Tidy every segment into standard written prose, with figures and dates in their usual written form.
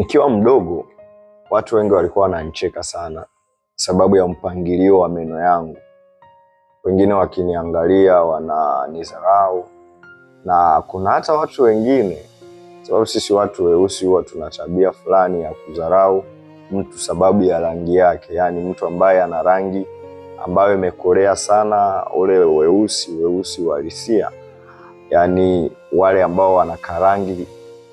Nikiwa mdogo watu wengi walikuwa wananicheka sana sababu ya mpangilio wa meno yangu. Wengine wakiniangalia wananidharau, na kuna hata watu wengine, sababu sisi watu weusi huwa tuna tabia fulani ya kudharau mtu sababu ya rangi yake, yaani mtu ambaye ana rangi ambayo imekolea sana ule weusi weusi uhalisia, yaani wale ambao wana karangi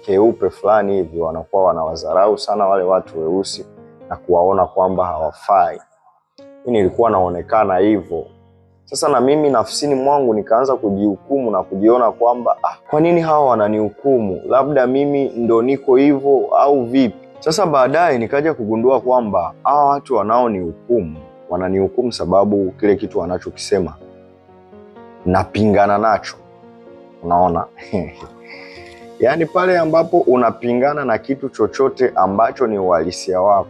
keupe fulani hivi wanakuwa wanawadharau sana wale watu weusi na kuwaona kwamba hawafai. Mimi nilikuwa naonekana hivyo. Sasa na mimi nafsini mwangu nikaanza kujihukumu na kujiona kwamba kwa nini hawa wananihukumu? Labda mimi ndo niko hivyo au vipi? Sasa baadaye nikaja kugundua kwamba hawa watu wanaonihukumu wananihukumu sababu kile kitu wanachokisema napingana nacho. Unaona? Yaani pale ambapo unapingana na kitu chochote ambacho ni uhalisia wako,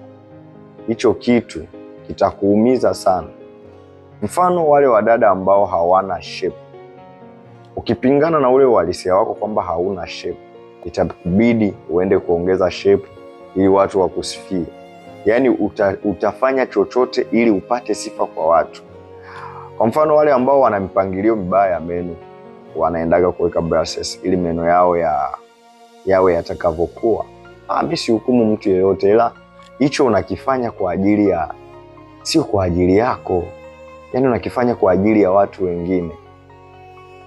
hicho kitu kitakuumiza sana. Mfano wale wadada ambao hawana shape, ukipingana na ule uhalisia wako kwamba hauna shape, itakubidi uende kuongeza shape ili watu wakusifie. Yaani utafanya chochote ili upate sifa kwa watu. Kwa mfano wale ambao wana mipangilio mibaya ya meno wanaendaga kuweka braces ili meno yao yawe yatakavyokuwa. Mimi sihukumu mtu yeyote, ila hicho unakifanya kwa ajili ya, sio kwa ajili yako. Yaani unakifanya kwa ajili ya watu wengine.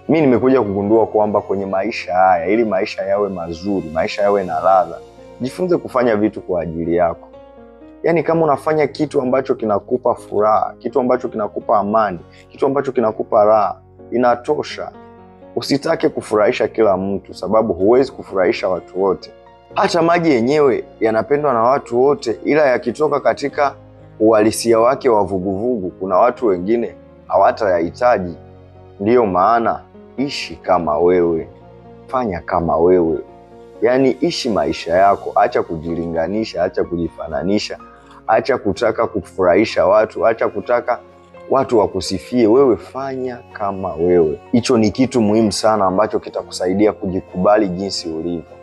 Mimi nimekuja kugundua kwamba kwenye maisha haya, ili maisha yawe mazuri, maisha yawe na ladha, jifunze kufanya vitu kwa ajili yako. Yaani kama unafanya kitu ambacho kinakupa furaha, kitu ambacho kinakupa amani, kitu ambacho kinakupa raha, inatosha. Usitake kufurahisha kila mtu, sababu huwezi kufurahisha watu wote. Hata maji yenyewe yanapendwa na watu wote, ila yakitoka katika uhalisia wake wa vuguvugu, kuna watu wengine hawatayahitaji. Ndiyo maana ishi kama wewe, fanya kama wewe, yaani ishi maisha yako, acha kujilinganisha, acha kujifananisha, acha kutaka kufurahisha watu, acha kutaka watu wakusifie. Wewe fanya kama wewe. Hicho ni kitu muhimu sana ambacho kitakusaidia kujikubali jinsi ulivyo.